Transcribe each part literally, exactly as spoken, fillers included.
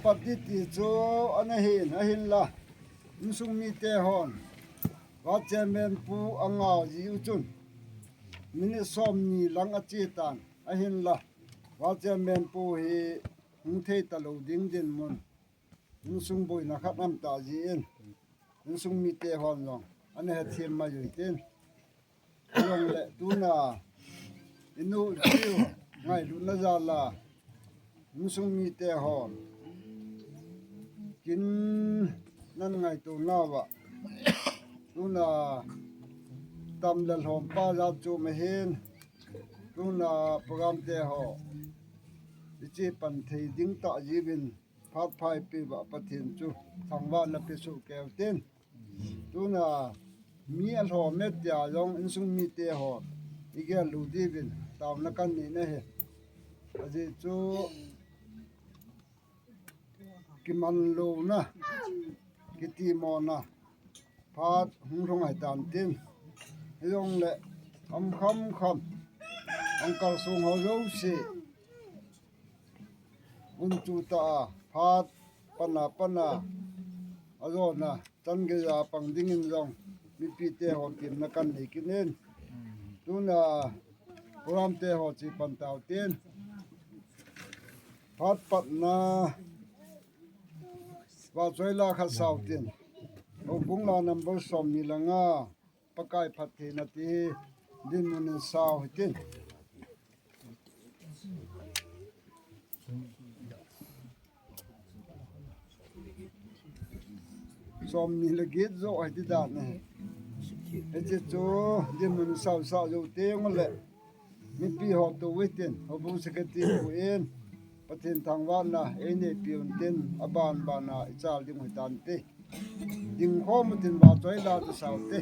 Party ti chu ana hin, ahinla insung mite hon Vice Chairman pu angah ji u chun minute som ni lang ache tan, ahinla Vice Chairman pu hi hung thei talou ding dinmun insung boina khat aum ta jin, insung mite hon jong ana hethem mai uvin tin. Ahijongle tuna inu ipiu ngailutna jal a insung mite hon kin nan ngaito nauva, tuna tam le lhompa jat chu mahin, tuna program te ho iche pan thei ding tah jiuvin phat pha ipi uva Pathen chu thangvahna pe soh kei utin. Tuna mi alhom e tia jong insung mite ho igel lou diuvin taona kanei ahi. Ajeh chu kiman louna, kitimona phat hung lhung ahitan tin, hijongle um kham kham hung kalsong ho jouse un chu ta a, phat pana pana ajona chan geija pang dingin jong mipite ho temna kanei kit in. Tuna program te ho che pan tau tin, phat patna vahchoi la khat sao tin, houbung la number som ni le nga, Pakai phattheina ti dinmun in sao hitin. Som ni le get joh hiti dan ahi. Hiche chu dinmun sao sao jou teng ule mipi ho tou utin, houbung secretary pu in Pathen thangvahna einei peh un tin, aban ban a ichal ding u hitan te. Dingkhom utin, vahchoi la chu sao te.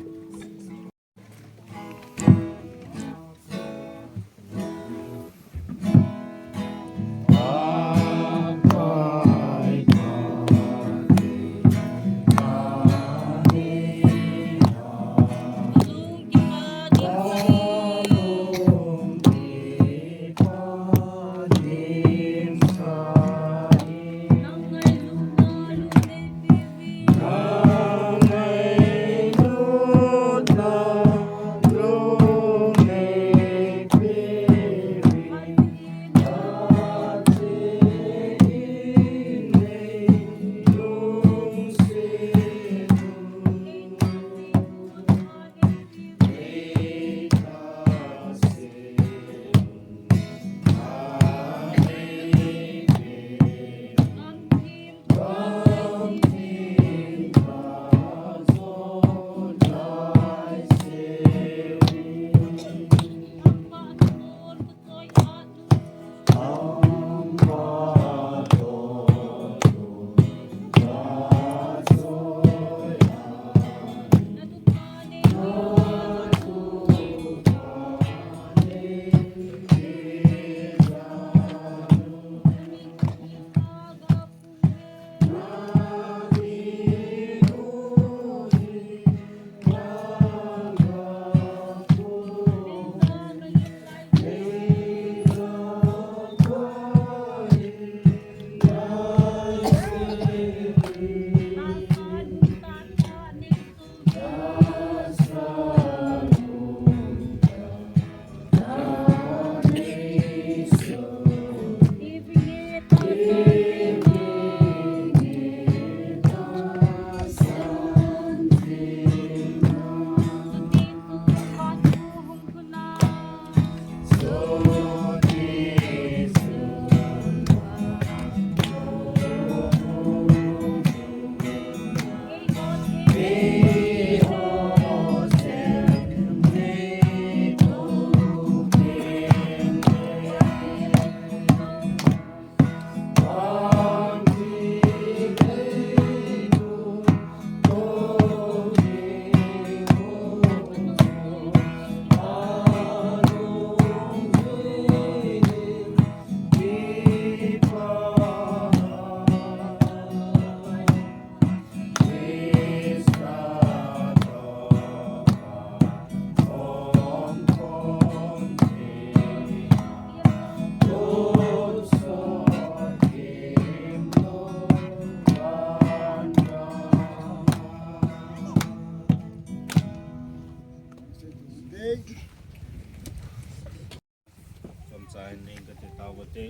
Chomcha in ning kati tauve.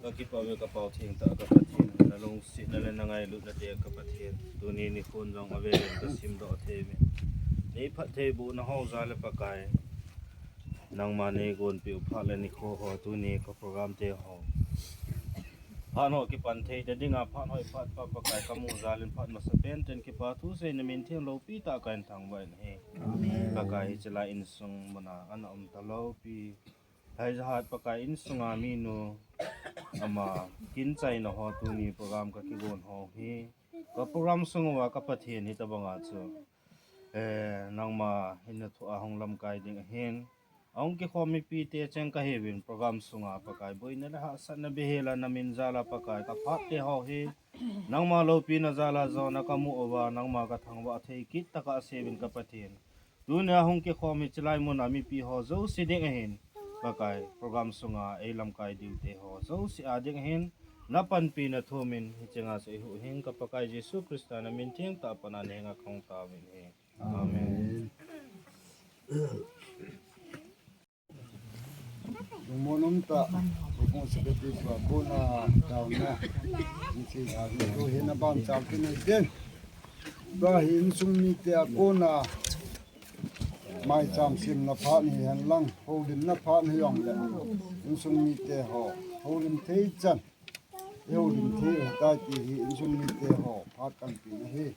Kakipah uve ka Pau thengtah ka Pathen, nalungsetna le nangailutna te ka Pathen. Tuni nikhon jong avel in kasimdoh thei uve. Neiphattheibohna ho jal le Pakai, nangma neigonpeh u phat le nikho ho tuni ka program te ho phat ho kipan thei te dinga phat hoi phat pa Pakai kamu jal in phat masa pen ten kipa thu seina min theng loupi tah kahin thangvah in ahi. Pakai hiche lai insung muna ana um talou pi. Haijahat Pakai insunga minu ama kinchaina ho tuni program kakigon ho hi. Ka program sung uva ka Pathen hitobanga chu, eh, nangma hinna thua hung lamkai ding ahin. Ahung kikhom mipi te cheng kahiuvin program sunga Pakai boina le hahsatna behela namin jala Pakai ka phat te ho hi. Nangma loupina jala jona kamu uva nangma kathangvah thei kit tah a seuvin ka Pathen. Tunia hung kikhom hiche lai muna mipi ho jouse ding ahin. Pakai program sunga eilamkai diu te ho jouse a ding ahin. Napanpina thumin hicheng a chu eihuhhing ka Pakai Jesu Christa namin thengtah a pat a nahenga kahung taovin ahi. Amen. Lungmon umtah, Houbung Secretary pa kona taona. Hiche a hi tu hin abang chal kinei ten. Ba hi insung mite a kona. Maicham simna phat hihen lang, houlimna phat hijongle. Insung mite ho, houlim thei chan. Houlim thei tai ti hi insung mite ho, phat kanpeh ahi.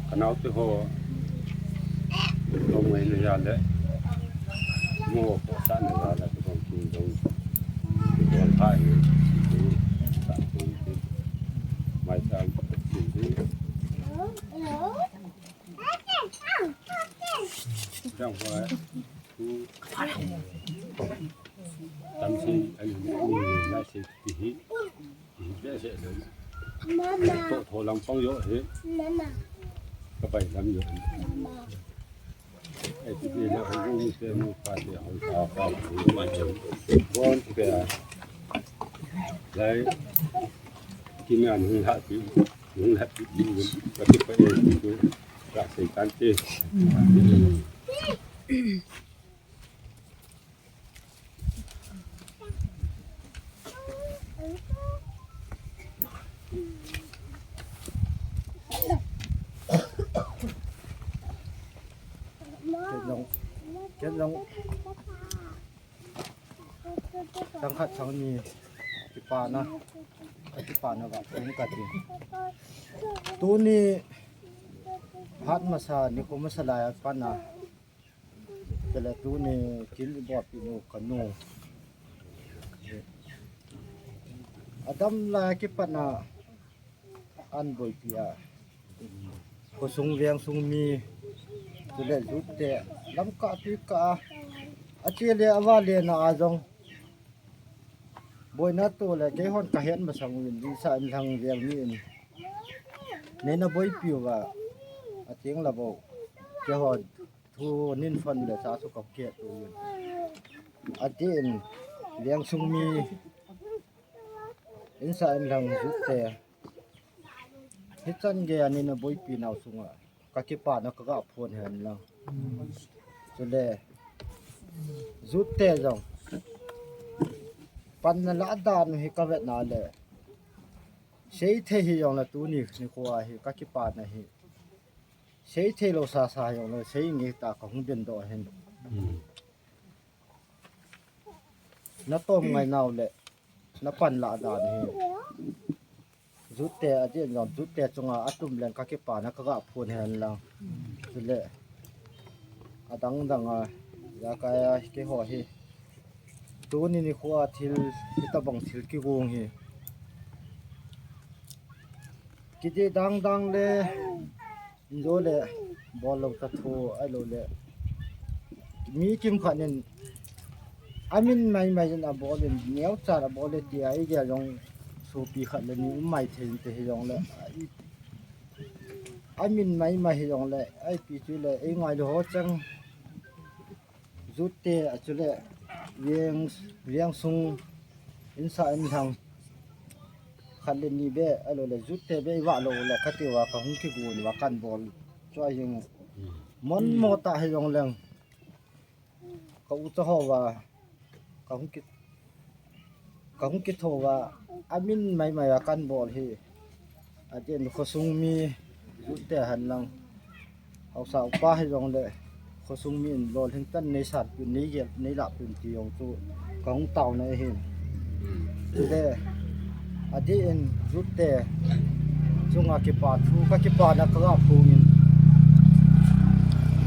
Ka nao te ho, ka ngai na ya le, mo ko sa na ya le, ko kin dong, ko ha ni, sa ko ni, mai sa ko ni, dang ho, tu, tam si, ai ni, na si, ti hi. Behseh lou. Mama. Toh tho lang pang jo hi. Mama. Ka pai lam jo. Mama. Ai ti ti na hu mi te mu pa te ho ta pa. Bon pe a. Lai. Ki mi an hung ha ti. Hung ha ti. Ka ti pa e ti ko. Ka sei kan te. Ket long, ket long. Sang khat sang ni kipana, kipana va kum kati. Tuni phat masa nikho masa lai a pat a. Chule tuni kin ibol pi nu kanu. Adam lai a kipat a an boipi a. Khosung vengsung mi. Chule jute lamkah tuikah a. Ache le avale na a jong. Boina to le keihon kahet masang uvin, Insa Inlhang veng mi in. Neina boipi uva. Ateng la bou. Keihon. Thu nin fon le sa su kap ke tu yin. Ati in, liang sung mi, Insa Inlhang jute. Hichan gei a neina boipi nau sunga. Ka kipana ka ga phon hen lang. Chule, jute jong. Panna la dan hi ka vet na le. Seithei hi jong la tuni, nikho a hi, ka kipana hi. Seithei lou sasa jong le, sei nge ta ka hung den doh hen. Hmm. Na tom ngai nau le, na pan la dan hi. Jute a din jong, jute chunga atum leng ka kipana ka ga phon hen lang. Chule, adang dang a, ya ka ya keiho hi. Tuni nikho a thil, hitabang thil kigong hi. Kiti dang dang le, Injo le, bol lou ta thu, ahilou le. Mi kimkhat in, amin maimai in abol in, neocha abol e tia, idea jong sopi khat le ni um maithei inte hijongle, amin maimai hijongle, ipi chu le, eingailu ho chang, jute a chule, veng, veng sung, insa inlhang, khat le ni be, ahilou le, jute be, iva lou le, kati uva, kahung kigon uva, kan bol, chu ahing, mon mo ta hijongleng, ka ucha ho uva, kahung ki, kahung kitho uva, amin maimai a kan bol hi, adin khosung mi, jute hen lang, haosa upa hijongle, khosung mi in lolhing tan nei san pun, nei gel, nei lah pun ti jong chu kahung taona ahin. Chule, adin jute chunga kipa thu, ka kipana kaga phongin.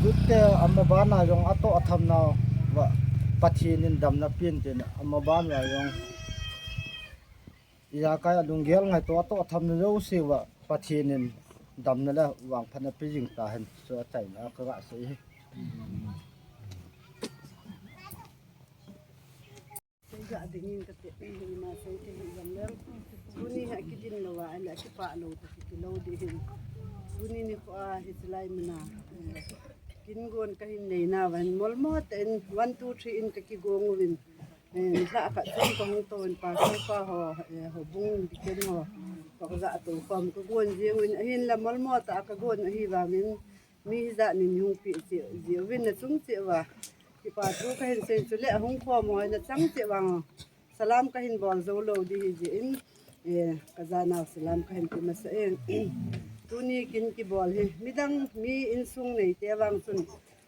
Jute amabana jong atoh athamna uva Pathen in damna pen tin, amabana jong ijakai a lunggel ngaito atoh athamna jouse uva Pathen in damna le vangphatna pe jing tahen chu achaina kaga sei hi. Seija dingin kati, ima sei thei hijongleng, tuni hi akidin louva, ahile akipah lou toh kiti lou ding ahin. Tuni nikho a hiche lai muna, eh, kin gon kahin neina uva hin molmo tah in one, two, three in kakigong uvin. Eh, nilhah khat chun kahung touvin, pastor pa ho, eh, houbung deacon ho, toh kaja toukhom kagon jeng uvin, ahinla molmo tah a kagon ahivangin, mi hijat nin hung peh cheh jeh uvin, nachung cheh uva kipa thu kahin sei, chule ahung khom ho nachang cheh vang salam kahin bol jou lou ding hijeh in, eh, kajanau salam kahin pe masa e. Tuni kin kibol hi midang mi insung neite vang chun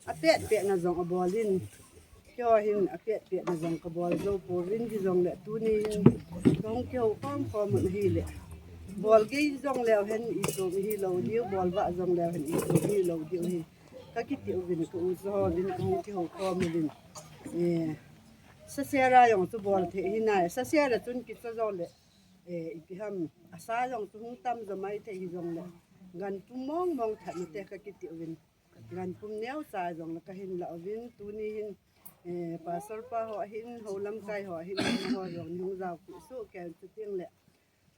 apet petna jong abol in, keiho hin apet petna jong kabol jou pouvin, hijongle tuni hin kahung kihou khom khom un ahile, bol gei jong leu hen isom hilou diu, bol vah jong leu hen isom hilou diu hi kakiti uvin, ka ucha ho uvin kahung kihou khom uvin. Eh, sasera jong chu bol thei hinai, sasera chun kicha jongle, eh, ipi ham, asa jong chu hung tam jo maithei hijongle, ganpum mong mong that nate kakiti uvin. Ganpum neocha jongle kahin lah uvin, tuni hin, eh, pastor pa ho ahin, hou lamkai ho ahin, ho jong nahung jaopeh soh kei in, chuteng le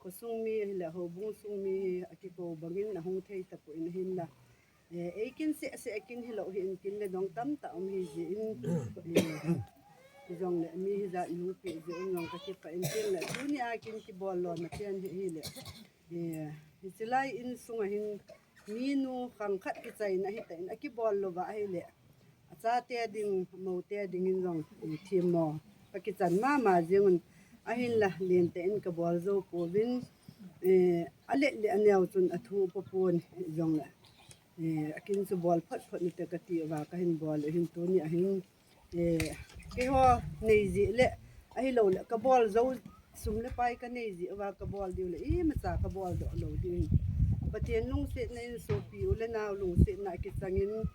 khosung mi ahile houbung sung mi hi akikou bangin ahung thei tapon ahinla, eh, ei kin seh seh kin hilou hin, kin le dong tamtah um hijeh in, eh, hijongle mi hijat nahung peh jeh un jong kakipah in, chuteng le tuni a kin kibol lona pen hi ahile, eh, hiche lai insunga hin minu khang khat kichaina ahitan, akibol louva ahile achate ding, amoute dingin jong, eh, themmo kakichan mama jeng un, ahinla lentah in kabol jou pouvin, eh, alet le aneo chun athu upa pon jongle, eh, akin chu bol phot phot nate kati uva kahin bol u hin, tuni ahin, eh, keiho nei jeh le, ahilou le kabol jou, sum le pai kanei jeh uva kabol diu le imacha kabol doh lou diu hin. Pathen lungsetna in sopi u le nao lungsetna akichangin,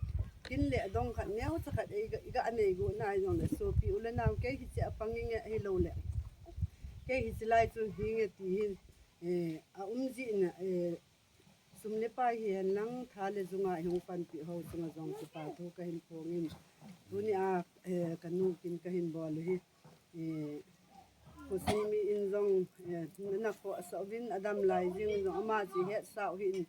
kin le adong khat neocha khat iga, iga nei got na hijongle, sopi u le nao kei hiche a pang inge, ahilou le kei hiche lai chu hinge ti hin, eh, aum jeh in, eh, sum le pai hihen lang, tha le junga ihung panpi ho chunga jong kipa thu kahin phongin. Tuni a, eh, kanu kin kahin bol u hi, eh, khosung mi in jong, eh, nakhoh sah uvin, adam lai jeng jong ama chu ihetsah u hin,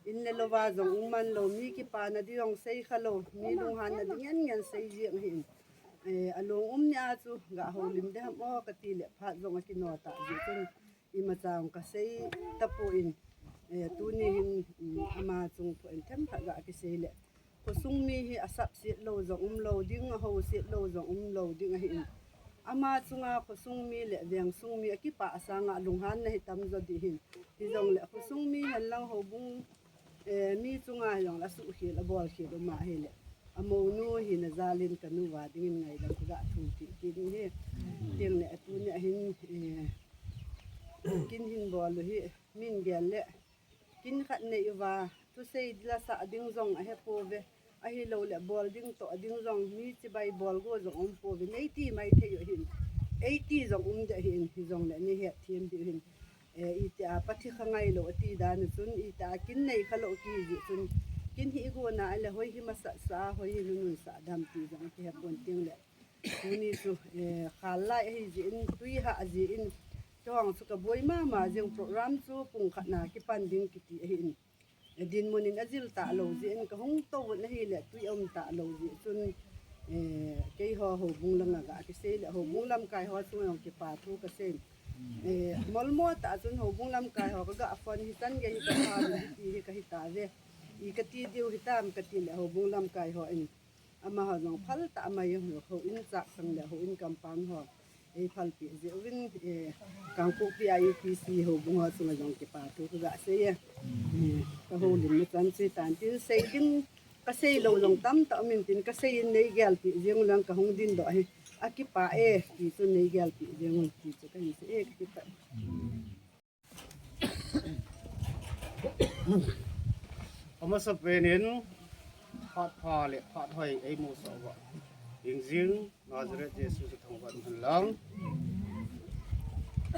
in le louva jong um man lou, mi kipana ding jong sei kha lou, mi lunghanna ding ngen ngen sei jeng hin. Eh, along um nia chu ga houlim ding ham o kati le phat jong akino tah jeh chun, imacha jong kasei tapon, eh, tuni hin, um, ama chung phoh in themkhat ga kisei le, khosung mi hi asapset lou jong um lou ding, ahouset lou jong um lou ding ahin. Ama chunga khosung mi le veng sung mi akipah sanga lunghanna hi tamjo ding hin. Hijongle khosung mi hen lang houbung, eh, mi chunga hijongle asuhkhel, abolkhel um ahile, amounu hina jal in kanu va dingin ngaidam kaga thum kit kit in ahi. Chuteng le tuni a hin, eh, kin hin bol u hi, min gel le, kin khat nei uva, thusei la sah ding jong ahepouve, ahilou le bol ding toh ding jong, mi chibai bol go jong umpouve, nei ti maithei u hin, ei ti jong um ding ahin, hijongle nei hetthem diu hin. Eh, itia pathi kha ngailou ati dan u chun, itia kin nei kha lou kiti jeh chun, kin hi igona ahile hoi hi masat sah, hoi hi nunung sah dam ti jong kihe pon, chuteng le Tuni chu, eh, khal lai ahi jeh in, tui hah jeh in, chong chu kaboi mama jing, program chu pung khat na kipan ding kiti ahi in. Dinmun in ajil talou jeh in, kahung tou un ahile tui aum talou jeh chun, eh, keiho houbung langa ga kisei le houbung lamkai ho chunga jong kipa thu kasei. Eh, molmo tah chun houbung lamkai ho kaga phone hichan gei hi kapha ding hi ti hi kahi tave. I kati diu hitam kati le houbung lamkai ho in amaho jong phal tah mai houin chah sang le houin kampang ho ei phalpeh jeh uvin, eh, Kangpokpi a U P C houbung ho chunga jong kipa thu kaga sei e. Eh, ka houlimna chan chu hitan tin, sei ding kasei lou jong tamtah um in tin, kasei in nei gelpeh jeng un lang kahung dingdoh hi. Akipah e, ti chu nei gelpeh jeng un ti chu kahin sei e, kakipah. Amasapen in phat pha le phat hoi eimusah uva, hingjing Nazareth Jesu chu thangvah in hen lang.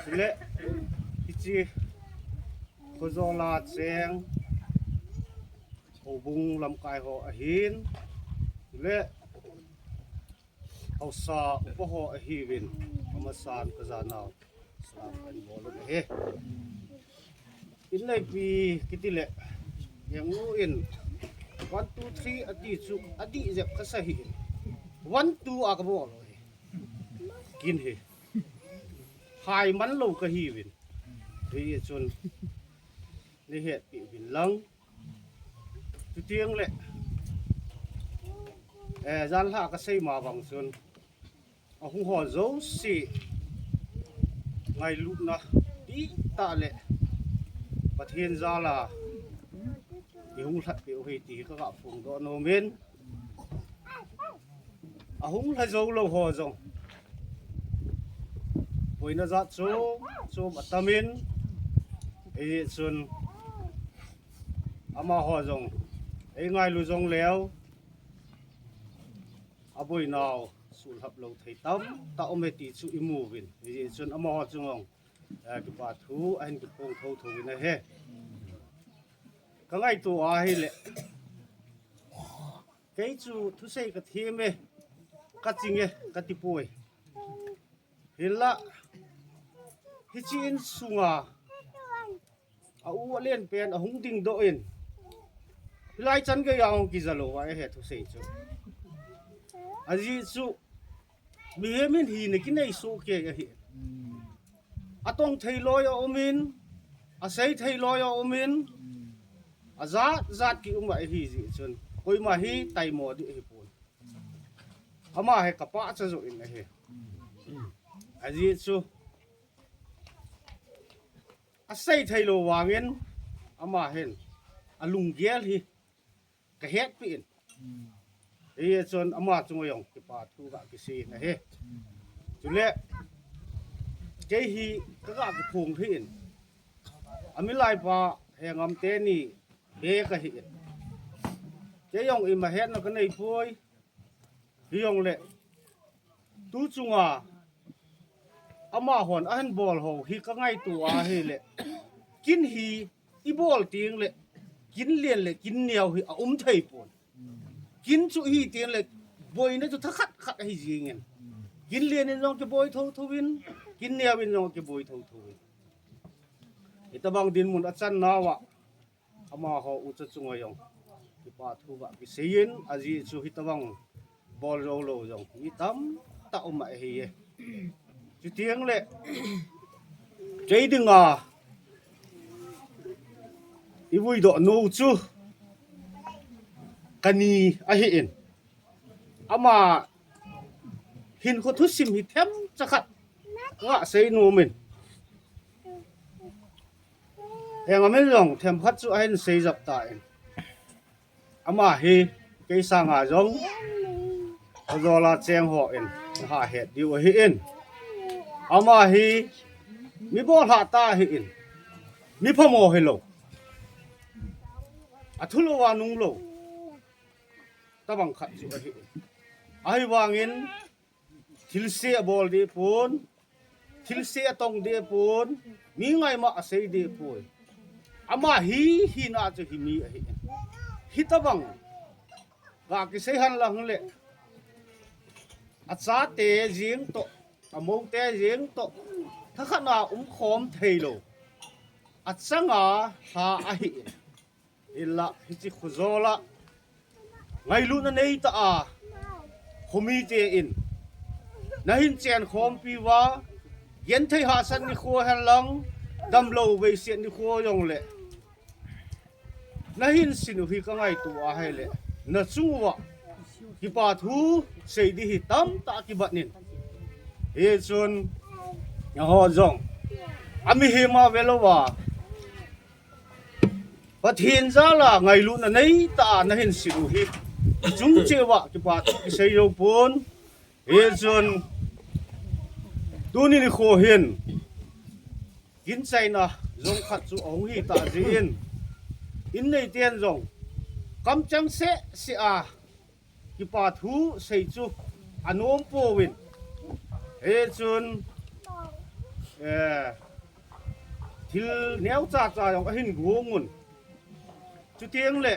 Chule hiche Khojola cheng houbung lamkai ho ahin, chule haosa upa ho ahiuvin, amasan kajanau salam kahin bol un ahi. Inneipi kiti le, jeng u in one, two, three ati chu adih jep kasa hih in, one, two a kabol u ahi. Kin hi hai man lou kahiuvin, hijeh chun nei hetpeh uvin lang. Chuteng le, eh, janhi a kasei ma bang chun, ahung ho jouse ngailutna dihtah le Pathen jal a ihung lhatpeh u ahi ti hi kaga phongdoh nom in, ahung lha jou lou ho jong boina jat chom chom atam in, hijeh chun amaho jong eingailu jongleu, aboinau suhlhap lou thei tamtah um e ti chu imu uvin, hijeh chun amaho chunga jong, eh, kipa thu ahin kiphong thotho uvin ahi. Kangaito ahile, kei chu thusei kathem e, kaching e, kati poi. Hinla, hiche insunga a u alen pen ahung dingdoh in, hilai chan geiya hung kija lou uva ahi thusei chu. Ajeh chu mihem in hina kinei soh kei ahi. Atong thei loi aum in, asei thei loi aum in, ajat jat kium ahi jeh chun koima hi taimo ding ahipon. Ama hi kapachat joh in ahi. Ajeh chu asei theilou vangin ama hin alunggel hi kahetpeh in, hijeh chun ama chunga jong kipa thu ga kisei in ahi. Chule kei hi kaga kiphong hi in, amilaipa Hengam teni be kahi in, kei jong ima hetna kanei poi. Hijongle tu chunga amahon ahin bol ho hi kangaito ahile, kin hi ibol tengle kin len le kin neo hi aum thei pon. Kin chu hi tengle boina chu thakhat khat ahi jingin, kin len in jong kiboi thotho in, kin neo in jong kiboi thotho in. Hitobang dinmun achan nauva amaho ucha chunga jong kipa thu ga kisei in, ajeh chu hitobang bol jou lou jong mi tamtah um ahi e. Chuteng le kei dinga ivuidoh nu chu kani ahi in, ama hinkho thusim hi themcha khat ga sei nom in, Hengam in jong themkhat chu ahin sei jep tan, ama hi kei sanga jong Khojola cheng hon nahet diu ahi in, ama hi mi bolhah tah ahi in, mi phamo hilou, athulou anunglou tobang khat chu ahi in, ahivangin thilse abol deh pon, thilse atong deh pon, mi ngaima asei deh poi. Ama hi hina chu hi mi ahi in, hitobang ga kisei hen lang le Achate jeng toh, amoute jeng toh, thakhat na umkhom theilou. Achanga lha ahi in. Hinlah hiche khojola ngailutna neitah a khomite in nahin chenkhompi uva, genthei hahsat nikho henlang, damlou veiset nikho jongle nahin sin u hi kangaito ahile, nachung uva kipa thu sei ding hi tamtah kibat in. Hichun, nangho jong, amihem a velouva, Pathen jala ngailutna neitah a nahin sin u hi, chungcheh uva kipa thu kisei jou pon. Hichun, tuni nikho hin, ginchaina jong khat chu ahung hitah jeh in, inneiten jong kamchang sehseh a kipa thu sei chu anom pouvin. Hichun, eh, thil neocha cha jong ahin gong un. Chutengle,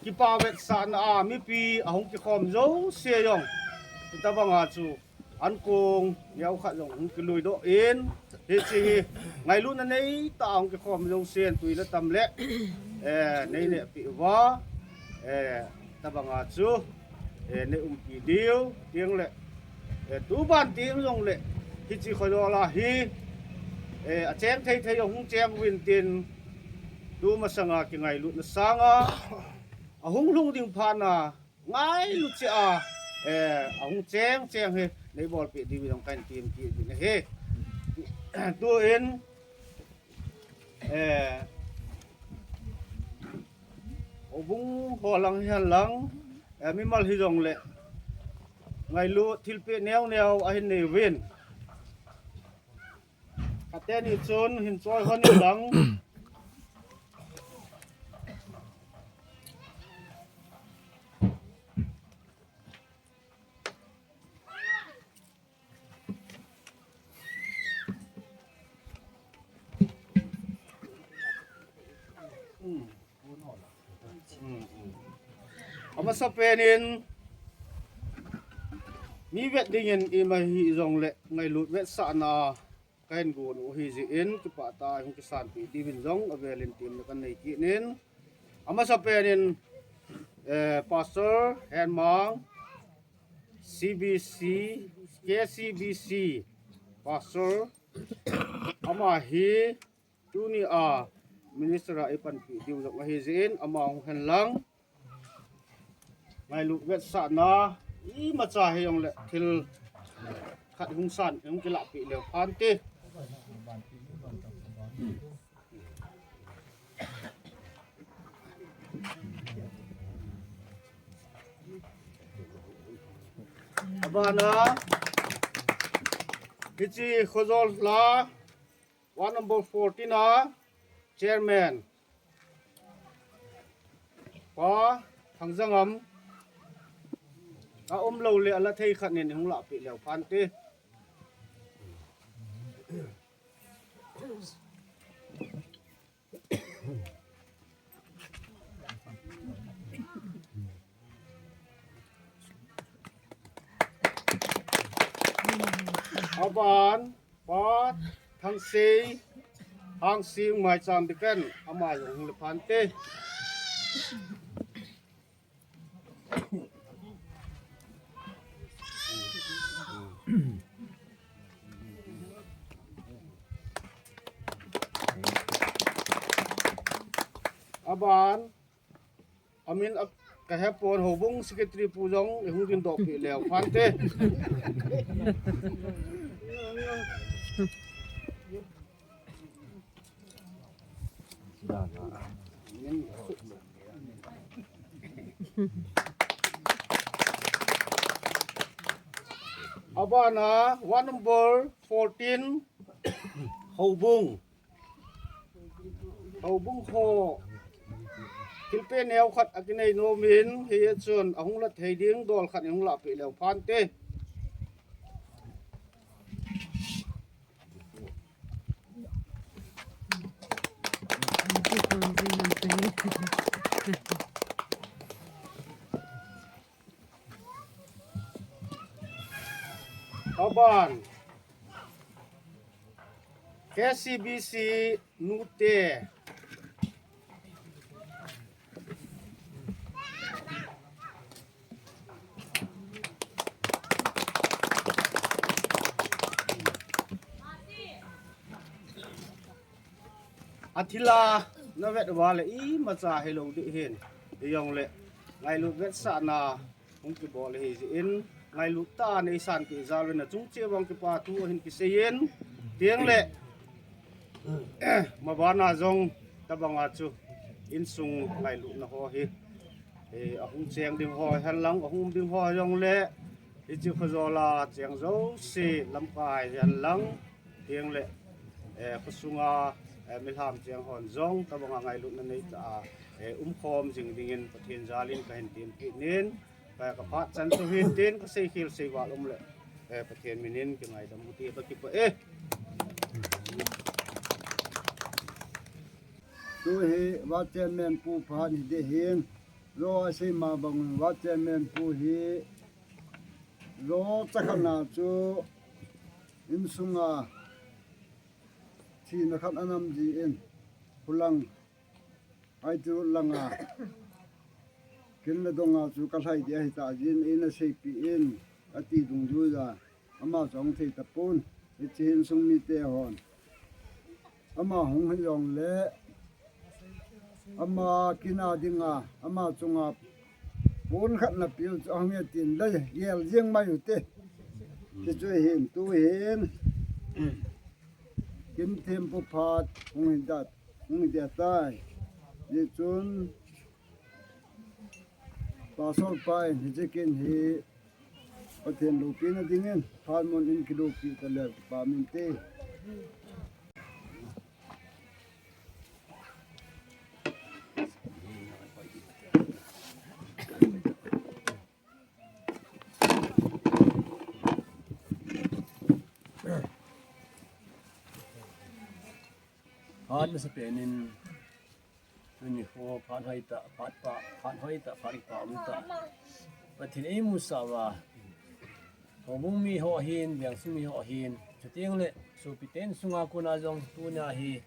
kipa vetsahna a mipi ahung kikhom jouse jong, hitobanga chu ankong neokhat jong hung kiluidoh in, hiche hi ngailutna neitah a hung kikhom jousen twi le tam le, eh, neinehpeh uva, eh, tobanga chu, eh, neiumpi diu, chutengle, eh, tuban teng jongle, hiche khojola hi, eh, acheng thei thei jong hung cheng uvin tin, tumasanga kingailutna sanga, ahung lhung ding phatna, ngailut cheh a, eh, ahung cheng cheng hi, neibolpeh diuvin jong kahin temkit uvin ahi. Tuin, eh, houbung ho lang hihen lang, eh, mimal hijongle, ngailut thilpeh neo neo ahin nei uvin. Khat teni chun hin choi hon in lang. Amasapen in, mi vet dingin ima hijongle ngailut vetsahna kahin gon u ahi jeh in, kipah tah a hung kisanpeh diuvin jong avel in temna kanei kit in. Amasapen in, eh, Pastor Henmang, C B C, K C B C Pastor, ama hi tuni a minister a eipanpi diu jong ahi jeh in, ama hung hen lang. Ngailut vetsahna, imacha hijongle thil khat hung san, hung kilahpeh leu phante. Abana, hiche khojol la, Ward number fourteen a chairman Pa Thangjangam, aum lou le ala thei khat nin hung lahpeh leu phante. Aban, Pa Thangsei, Hangsing Maicham Deacon, ama jong hung le phante. Aban, amin a, kahepon, houbung secretary pu jong, ihung dindoh peh leu phante. Abana, ward number fourteen, houbung. Houbung ho. Thilpeh neo khat akinei nom in, hichun ahung la thei ding dol khat ihung lahpeh leu phante. Aban. K C B C nute. Athila na vet uva le imacha hilou ding ahin. Hijongle ngailut vetsahna hung kibol ahi jeh in, ngailut tah a neisan kei jal uvin, achung cheh uva kipathu ahin kisei in, tieng le, mabana jong tabanga chu insung ngailutna ho hi, eh, ahung cheng ding ho hihen lang, ahung um ding ho jong le, hiche khojol a cheng jouse lamkai hihen lang, tieng le, eh, khosunga, eh, milham cheng hon jong tabanga ngailutna neitah a, eh, umkhom jing dingin Pathen jal in kahin tempi in, ka, ka phat chan chu hitin kasei khel sei val um le, eh, Pathen min in kingaidam u ti kakipah e. Tu hi Vice Chairman pu phat hi ding ahin, jo asei ma bang Vice Chairman pu hi, jo chakhat na chu insunga thina khat anam jin, khulang, aiti langa, kin le donga chu kalhai ding ahi ta jin, eina seipi in, ati dungjuiya, ama chu ahung thei tapon, hiche insung mite hon. Ama hung hijongle, ama kin a dinga, ama chunga pon khat napeu chu ahung e tin le, gel jeng mai u te. Hichu hin, tu hin. Kin thempu phat hung hi dat, hung hi ding ahitai. Hichun, Pastor pa in hiche kin hi Pathen loupina dingin, phat mun in kiloupi tale, kipa min te. Phat masapen in, tuni ho phat hoitah, phat pha, phat hoitah, phat kipah umtah. Pathen in eimusah uva, houbung mi ho hin, vengsung mi ho hin, chuteng le sopite insunga kona jong tuna hi,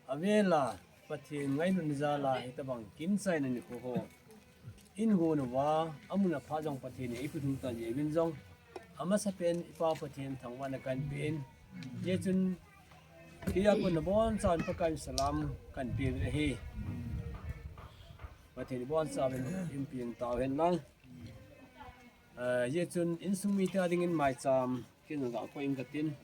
avel a, Pathen ngailutna jal a, hitobang kin chaina nikho ho in gon uva, amun apha jong Pathen in eipui lhung tan jeh uvin jong, amasapen iPa Pathen thangvahna kahin pe in, hichun, keiya kona bonchauvin Pakai in salam kahin pe uvin ahi. Pathen in bonchauvin eiumpi tauhen lang. Eh, hichun insung mite a dingin maicham kin ga koi inge katin.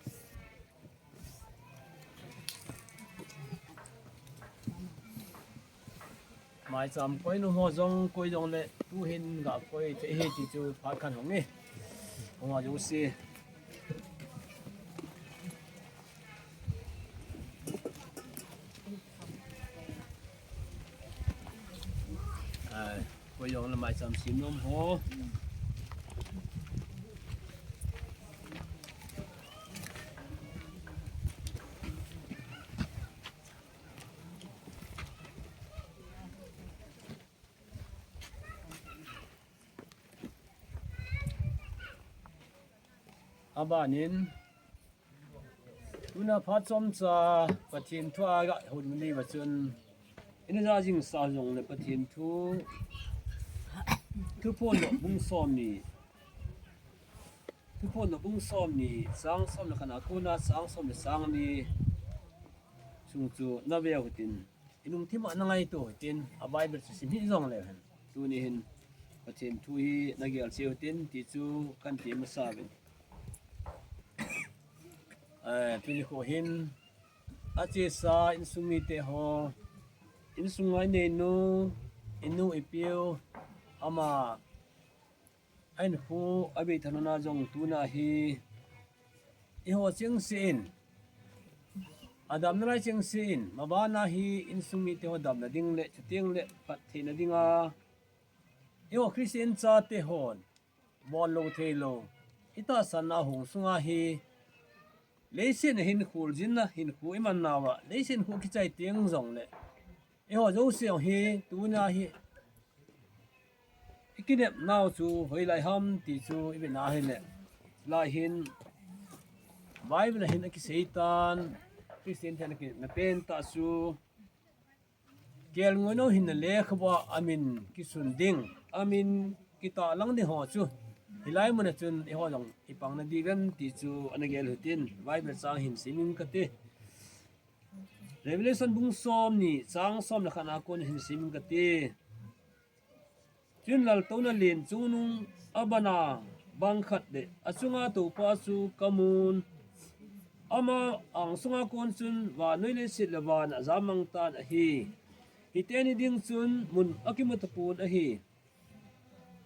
Maicham koi nom ho jong, koi jongle, tuhin ga koi thei ahi ti chu phat khat hung e. Hung a jouse. Ai, koi jongle maicham sem nom ho. Abanin, tuna phat chomcha Pathen thu a ga hon ni uva chun, ina ja jing sa jongle Pathen thu, Thuphon bung somni, Thuphon bung somni, chang som le khat a kona chang som le chang ni sung chu na veu hitin. Inung thim a na ngaito hitin, a Bible chu sim hih jongleu hen. Tuni hin, Pathen thu hi na gel cheh u hitin, ti chu kahin ti masa uvin. Eh, tuni kho hin, achesa insung mite ho, insung a inei nu, inu ipiu, ama, a hinkho, a veitha nuna jong tuna hi, eiho chengse in, adamna lai chengse in, mabana hi insung mite ho damna ding le, chuteng le, phattheina dinga, eiho Christian chate hon, bol lou thei lou, itahsanna hung sunga hi, leiset a hin kholjinna, hinkho iman nauva, leiset kho kichai teng jongle, eiho jouse hi, tuna hi, ikinep nau chu hoilai ham ti chu ive na hile. Lai hin, Bible a hin akisei tan, Christian ten akina pen tah chu, kelngoi nou hinna lekhabua amin kisun ding, amin kitahlang ding ho chu hilai muna chun eiho jong ipang nadiu vem ti chu ana gel hitin, Bible chang hin simin kate. Revelation bung somni chang somlekhat na kon hin simin kate. Chun laltouna len chungnung abana bang khat le achunga toupa chu kamun. Ama angsunga kon chun vannoi leiset le van ajam mang tan ahi. Hiteni ding chun mun akimu tapon ahi.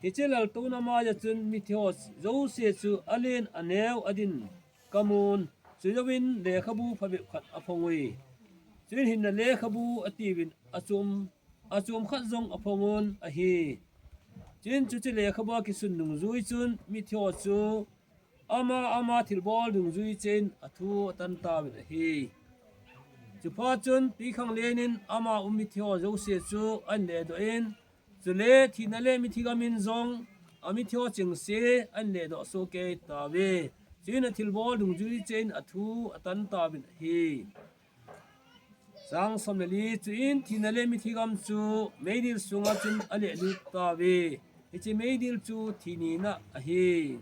Hiche laltouna maiya chun mithi ho jouse chu alen aneo adin kamun. Chujouvin lekhabu phabep khat aphong ui. Chuin hinna lekhabu atiuvin achom, achom khat jong aphongun ahi. Chuin chuche lekhabua kisun dungjui chun mithi ho chu ama ama thilbol dungjui cheh in athu atan tauvin ahi. Chuphat chun twikhanglen in ama um mithi ho jouse chu ahin ledoh in, chule thina le mithi gam in jong amithi ho chengse ahin ledoh soh kei tauve. Chuin athilbol dungjui cheh in athu atan tauvin ahi. Chang somleli, chuin thina le mithi gam chu meidil sunga chun alehlut tauve. Hiche meidil chu thi nina ahi.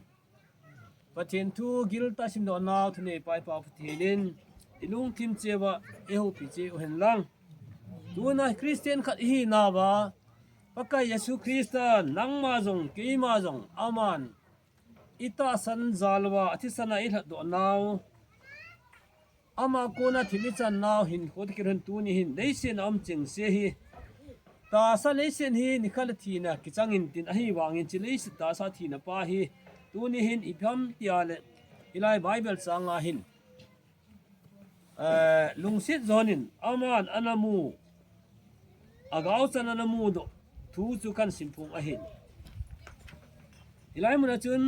Pathen thu giltah simdoh nau thuneipa i Pa Pathen in ilungthim cheh uva eihoupi cheh uhen lang. Tuna Christian khat ihinauva Pakai Jesu Christa nangma jong keima jong aman itahsan jal uva athisan a ilhatdoh nau, ama kona thim ichan nau hinkho toh kilhon tuni hin leiset a um chengse hi tahsa leiset hi nikhat le thina kichang intin, ahivangin hiche leiset tahsa thina pa hi tuni hin ipi ham tia le, hilai Bible chang a hin, eh, lungset jon in aman ana mu, agaochan ana mudoh thu chu kahin simphong ahin. Hilai muna chun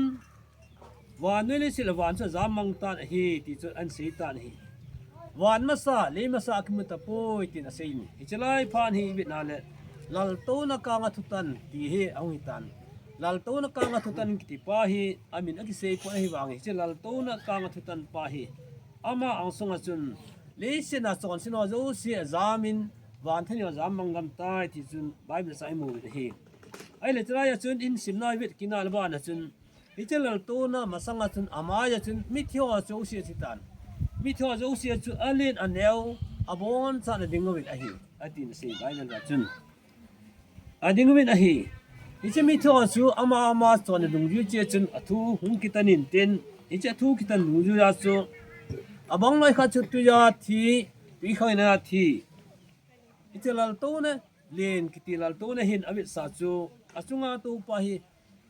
vannoi leiset le van chu ajam mang tan ahi ti chu ahin sei tan ahi. Van masa, lei masa akimu tapoi tin asei in. Hiche lai phat hi ivet na le, laltouna kanga thutan ti hi ahung hitan. Laltouna kanga thutan kiti pa hi amin akisei pon, ahivangin hiche laltouna kanga thutan pa hi ama angsunga chun leiset a chonset ho jouse ajam in, van theng ho ajam mang gam tai ti chun Bible chang imu uvin ahi. Ahile chulai a chun ihin simna ivet kit na le bana chun, hiche laltouna masanga chun amaiya chun mithi ho jouse athi tan. Mithi ho jouse chu alen aneo, abonchan ading uvin ahi, atin asei Bible a chun. Ading uvin ahi. Hiche mithi ho chu ama ama chonna dungjui cheh chun athu hung kitan intin, hiche athu kitan dungjui a chu abang loi khat chu twiya thi, twikhangna thi. Hiche laltouna len kiti laltouna hin avetsah chu achunga toupa hi,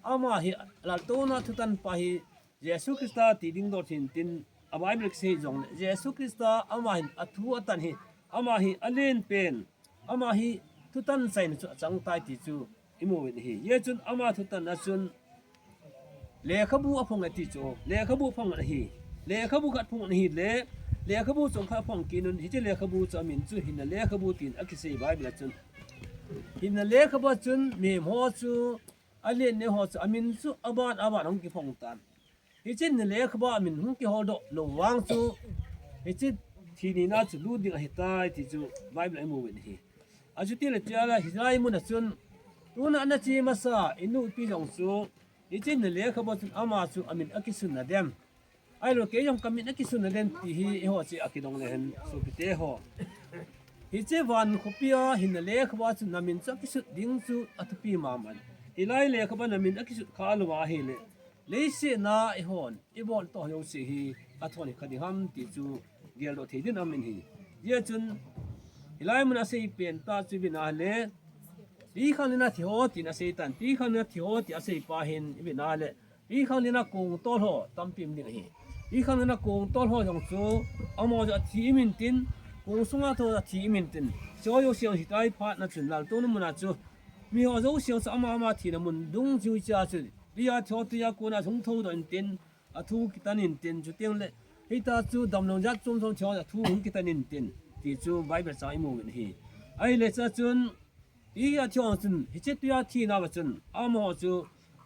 ama hi laltouna thutan pa hi Jesu Christa ti ding doh hintin, a Bible kisei jongle Jesu Christa ama hin athu atan hi, ama hi alen pen, ama hi thutan chaina chu achang tai ti chu imu uvin ahi. Hijeh chun ama thutan a chun lekhabu aphong e ti chu, lekhabu aphong ahi. Lekhabu khat phong ahile, lekhabu chomkhat aphong kit un, hiche lekhabu chu amin chu hinna lekhabu tin akisei Bible a chun. Hinna lekhabu a chun mihem ho chu, alen neo ho chu amin chu aban aban hung kiphong tan. Hiche hinna lekhabu a min hung kiholdoh lou vang chu, hiche thi nina chu lut ding ahitai ti chu Bible a imu uvin ahi. Achuti le tia la hilai muna chun, tuna ana che masa inu ipi jong chu, hiche hinna lekhabu a chun ama chu amin akisun nadem, ahilou kei jong kamin akisun nadem ti hi eiho cheh a kidong le hen sopite ho. Hiche van khopia hinna lekhabu a chun namin chu akisut ding chu athupi mama in. Hilai lekhabu a namin akisut kha louva ahile, leiset a eihon ibol toh jouse hi athon hi kha ding ham ti chu geldoh thei din amin ahi. Hijeh chun hilai muna asei pen tah chu ivet na le, twikhanglen a thi ho tin asei tan, twikhanglen a thi ho ti asei pa hin ivet na le, twikhanglen a kong tol ho tampi um ding ahi. Twikhanglen a kong tol ho jong chu amaho chu athi imin tin, kong sunga tho athi imin tin, hiche ho jouse hitai phat na chun laltouna muna chu miho jouse chu ama ama thina mun dungjui cheh a chu twiya thi ho twiya kona hung thoudoh intin, athu kitan intin, chuteng le hitia chu damlou jat chom chom thi ho athu hung kitan intin ti chu Bible chang imu uvin ahi. Ahile chua chun twiya thi ho chun, hiche twiya thi nauva chun amaho chu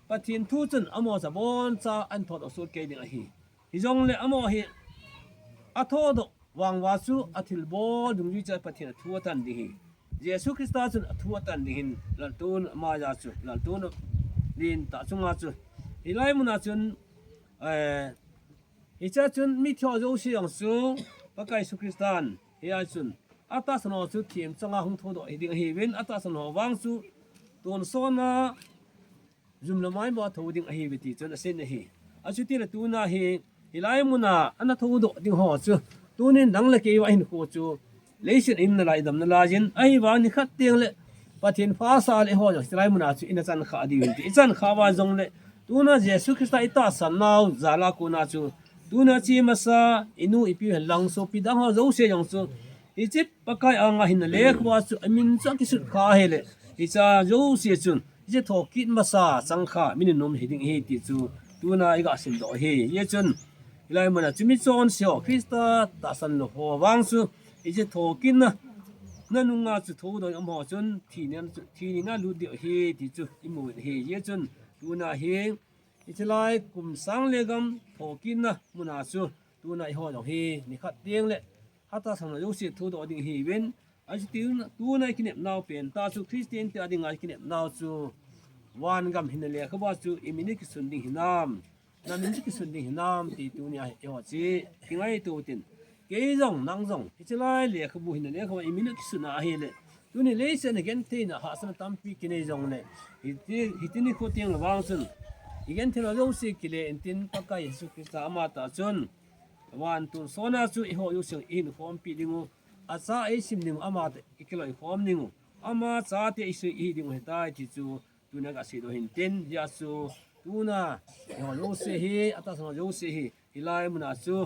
Pathen thu chun amaho chu abonchan ahin thot soh kei ding ahi. Hijongle amaho hi athodoh vang uva chu athilbol dungjui chu Pathen athu atan ding ahi. Jesu Christa chun athu atan ding ahin, laltouna ama jal chu, laltouna lentah chunga chu. Hilai muna chun, eh, hichea chun mithi ho jouse jong chu, Pakai Jesu Christan, hichea chun, atahsan ho chu themchanga hung thodoh hiding ahiuvin, atahsan ho vang chu, tonsot a, jum le mai bou a thou ding ahiuve ti chun asei ahi. Achuti le tuna hi, hilai muna ana thoudoh ding ho chu, tunin nang le kei uva hinkho chu, leiset a i um nalai, i dam nalai jin, ahivang nikhat teng le, Pathen phasah le eiho jong, hilai muna chu ina chan kha diu ahin ti, i chan kha uva jongle, tuna Jesu Christa i tahsan nau jal a kona chu, tuna che masa, i nu i pi hen lang sopi dang ho jouse jong chu, hiche Pakai anga hinna lekhabu chu, amin chu akisut kha ahile, hiche jouse chun, hiche thokit masa chang kha, mi nunnom hiding ahi ti chu, tuna i ga simdoh ahi. Hijeh chun, hilai muna chu mi chonse ho, Christa tahsan lou ho vang chu, hiche thokitna, na nunga chu thoudoh um ho chun, thi nina chu, thi nina lut diu ahi ti chu, i mu u ahi. Hijeh chun, tuna hi, hiche lai kum sang le gam thokitna muna chu, tuna eiho jong hi, nikhat teng le, atahsan ho jouse thoudoh ding ahiuvin, achuti tuna i kinep nau pen tah chu Christian te dinga i kinep nau chu, van gam hinna lekhabu chu i min i kisun ding hinam, na min chu kisun ding hinam ti tunia hi eiho chu kingaito utin. Kei jong, nang jong, hiche lai lekhabu hinna lekhabu i min i kisun a ahile, tuni leiset a gentheina hahsatna tampi kinei jongle, hiti, hiti nikho teng le vang chun, i gentheina jouse kile intin Pakai Jesu Christa amatah chun, van tonsot a chu eiho jouse i hinkhompi ding u, acha eisim ding u, amatah i kiloikhom ding u, ama chate i sei i hi ding u ahitai ti chu, tuna ga seidoh hintin, hijeh chun, tuna, eiho jouse hi, atahsan ho jouse hi, hilai muna chu,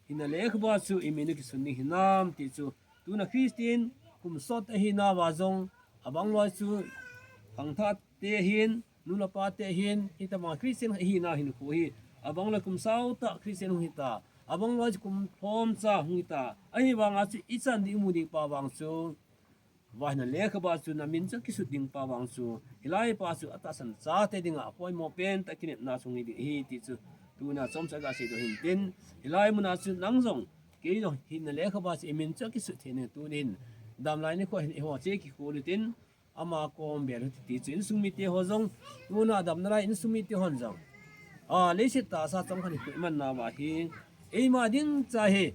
hinna lekhabu chu i min i kisun ding hinam ti chu, tuna Christian kum sot ahinauva jong, abang loi chu, khangthah te hin, nu le pa te hin, hitobang Christian ihinau hinkho hi, abang loi kum sao tah Christian hung hita, abang loi chu kum lhomcha hung hita, ahivanga chu i chan ding i mu ding pa vang chu, van hinna lekhabu chu na min chu kisut ding pa vang chu, hilai pa chu atahsan chate dinga apoimo pentah kinepna chu hung hi ding ahi ti chu, tuna chomcha ga seidoh hintin, hilai muna chu nang jong, kei jong hinna lekhabu chu i min chu kisut thei ding tunin, damlai nikho hin eiho chu kikhol utin, ama kom bel u hite ti chu insung mite ho jong, tuna dam nalai insung mite hon jong, a, leiset tahsa chomkhat hi i man nauva hi, eima ding cha hi,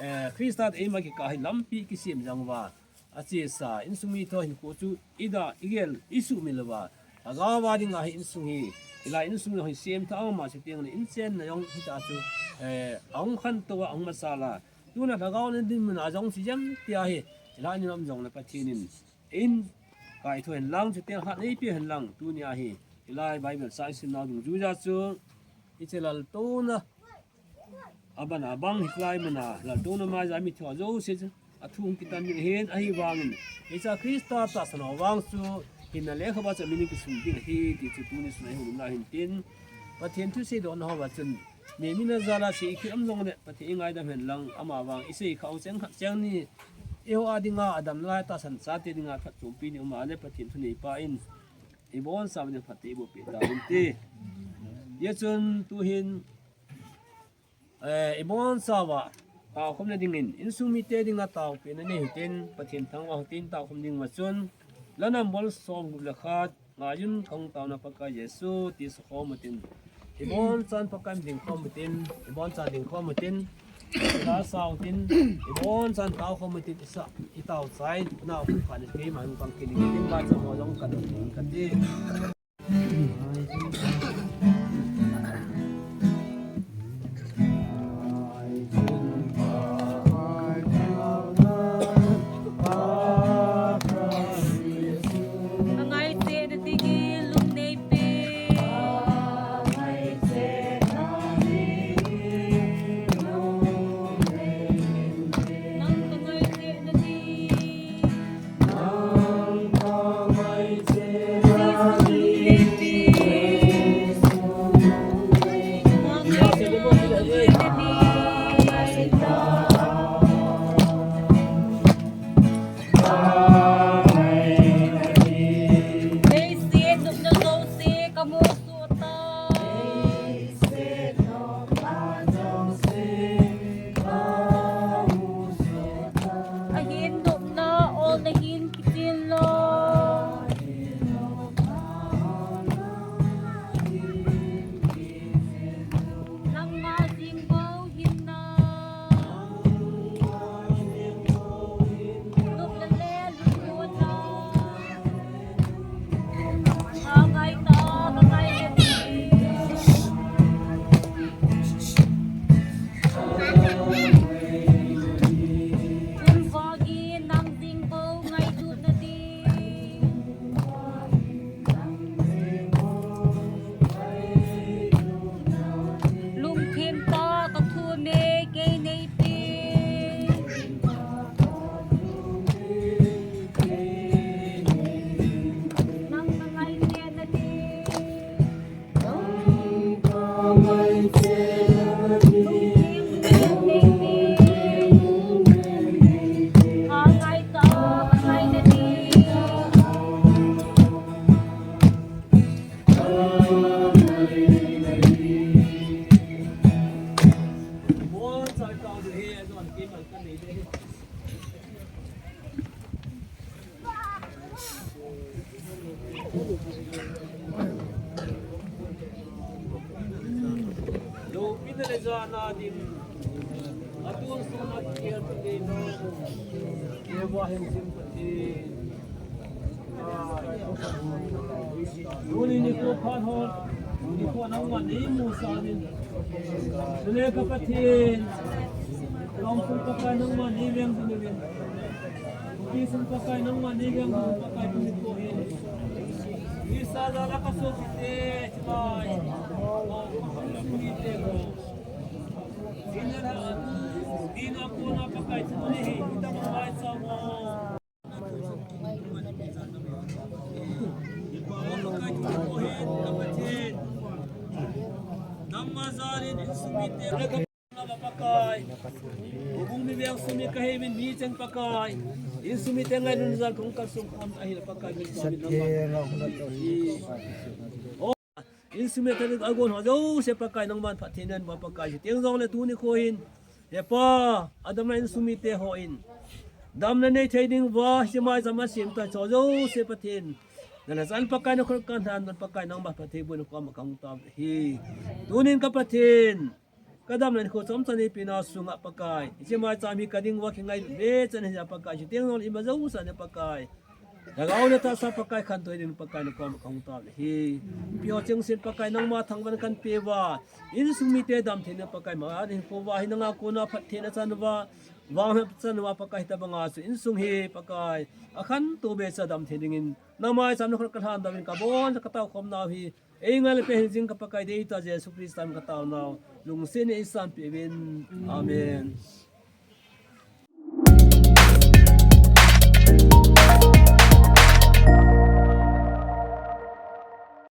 eh, Christa toh eima kikah hi lampi kisem jong uva, achesa insung mite ho hinkho chu i da, i gel, i sumil uva, lhagao a dinga hi insung hi, hilai insung hi semthah a um a chu teng le, in chenna jong hita chu, eh, ahung khantou a, ahung masal a, tuna lhagao le dinmun a jong chu jem tia hi, hilai ni lam jongle Pathen in, in kaitho hen lang, chuteng hat neipe hen lang, tunia hi, hilai Bible chang i simnau dungjuija chu, hiche laltouna, abana bang hilai muna, laltouna maiya mithi ho jouse chu, athu hung kitan ding ahin, ahivangin, hiche Christa tahsan ho vang chu, hinna lekhabu chu min i kisun ding ahi, ti chu tuni sun a i hung um lai hintin, Pathen thu seidohna hoa chun, mi mina jal a sei i kiam jongle, Pathen i ngaidam hen lang, ama vang i sei khah u cheng khat cheng ni, eiho a dinga, adam lai tahsan chate dinga phatchompi ni um a le Pathen thuneipa in, i bonsauva ding phatthei eiboh peh tauvin ti. Hijeh chun tuhin, eh, i bonsauva, taokhomna dingin, insung mite dinga taopehna nei hitin, Pathen thangvah hitin, taokhom ding uva chun, La number somgup le khat, Ngaiyun kahung taona Pakai Jesu, ti sakhom utin. I bonchan Pakai dingkhom utin, i bonchan dingkhom utin. Tao utin, i bonchan taokhom utin, i sa, i tao chai, nao khat ni keima hung pang kit ding, tin ba cha mo jong ka ding kati. Atun sung a kikel Pathen, Jehovah Hengsim Pathen. Tuni nikho phat ho, tuni nikho nangman neimusah in. Chule ka Pathen, ka insung Pakai nangman neiveng jing uvin. Ka insung Pakai nangman neiveng jing uvin Pakai tuni nikho hin. Isa jal a ka sopite, chulai. Ka insung mite ho. Dina kona Pakai tuni hi, itama mai sa mo. Pakai, Pakai, Pakai. Houbung miveng sung mi kahiuvin, mi cheng Pakai. Insung mite ngailutna jal kong kalsong kham ahile Pakai, min Pakai, min Pakai. Insung mite agon ho jouse Pakai nangman phatthei neiboh Pakai, chuteng jongle tuni nikho hin. He Pa, adamna insung mite hon damna neithei diuva, hiche maicham a sem tah ho jouse Pathen. Nana chan Pakai nakhut kalhan doh Pakai nangma phattheibohna koma kahung tao ahi. Tunin ka Pathen, ka damna nikho chomcha neipehna sunga Pakai, hiche maicham hi kading uva kingailut ve chan ahi Pakai, chuteng jongle ima jouse a Pakai. Lhagao le tahsa Pakai khantou ding Pakai nakoma kahung tao ahi. Ipi ho chengse Pakai nangma thangvahna kahin peuva. Insung mite damtheina Pakai ma, ani kouva hi nanga kona phattheina chan uva. Vangphatna chan uva Pakai hitobanga chu insung hi Pakai. Akhantou behseh a damthei dingin. Nangma maicham nakhut kalhan doh in kabon kataokhom nau hi. Eingailut peh hingjing ka Pakai deitah Jesu Christa min kataonau. Lungset in eisanpeh uvin. Amen.